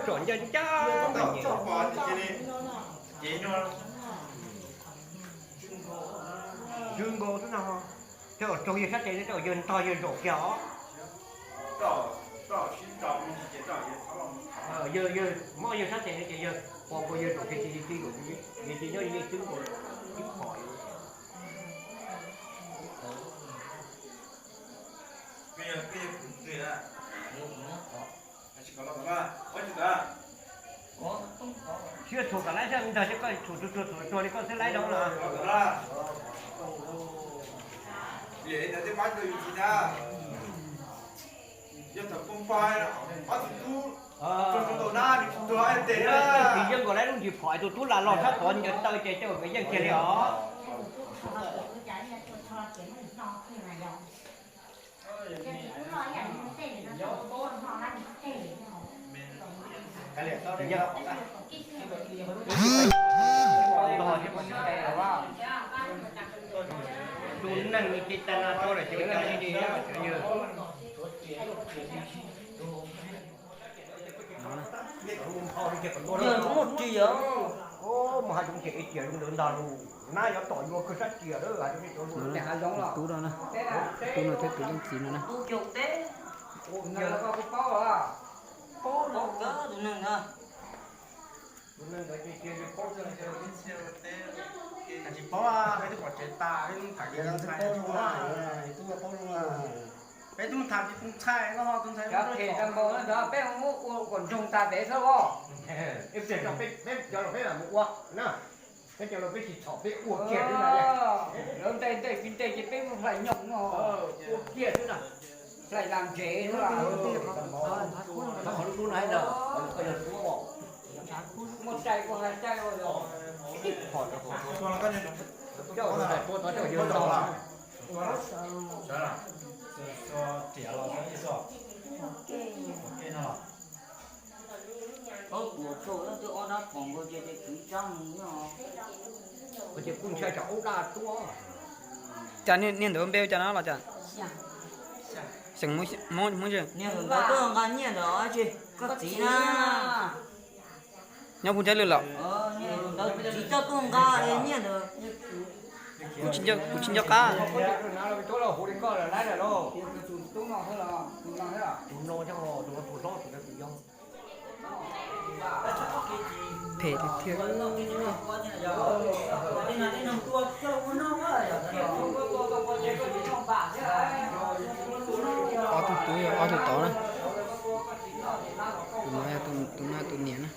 Tsom ncaj ncaj. Ces no, ntxwb nkaus xwb no. Tej zaum raug yawg sab tes, tej zaum yawg ntog yawg zaum kiag os. Yawg, yawg mob yawg sab tes no ces yawg pom nkaus yawg zaum kiag ces yawg txwb nkaus, yawg ces nyob yawg txwb nkaus ib qho. Siab txhua kom laib thiab, nrog thiab koj txhua txhua txhua txhua li koj xwb laib zoo los. Yog thaum poob pab, ob tug tub, tug tub tau na, nws tsis tuag tes na. Tsis yeej nkaus laib lub ntsis phom tus tub lam los sab tod ncaws taw ces coj nkawd yeej kiag li os. Tus neeg li ces tag no rau lawm ces ua cas li li. Yawg muaj ris os. Mus hais zoo ces ib tiam zoo ntawd ntag lus, nab yuav tom yuav kawg sab tias lawm hais rau nej cov lus. Tub no, tub no thiab tus leej txiv no na. Paub tus neeg ntawd. Tsis paub, peb twb pom tsev tas, peb twb paub, peb twb mus tham tus ntxhais no, tus ntxhais no. Peb mus ua kom ntsoog tas peb xwb os. Peb cov laus peb mam mus ua na, peb cov laus peb tsis txhaum peb ua kiag xwb na. Lawv ntej ntej tsis ntej ces peb mus hlais nyoos no, ua kiag xwb na. Hlais lam ntsev xwb. Qhov lub dub no ntag, koj yog suab os. Muaj cai koj hais cai ua yog. Coj tus ntxhais tuaj tod coj yawg ntog. Ces kuj ntshai tsam ub daj tuaj. Cas niag ntawd npe ua cas no los cas? Xeem Hmoob, Hmoob Zej. Niag ntawd tuaj nqa nyiaj ntawd, koj txiv na. Nyob Phooj Tsab Lwj los? Niag ntawd txiv coj tuaj nqa nyiaj ntawd. Kuv tsis nco qab. Phem tiag tiag. Ob tug tub yog ob tug tod na. Tus no yog tus no tus niam na.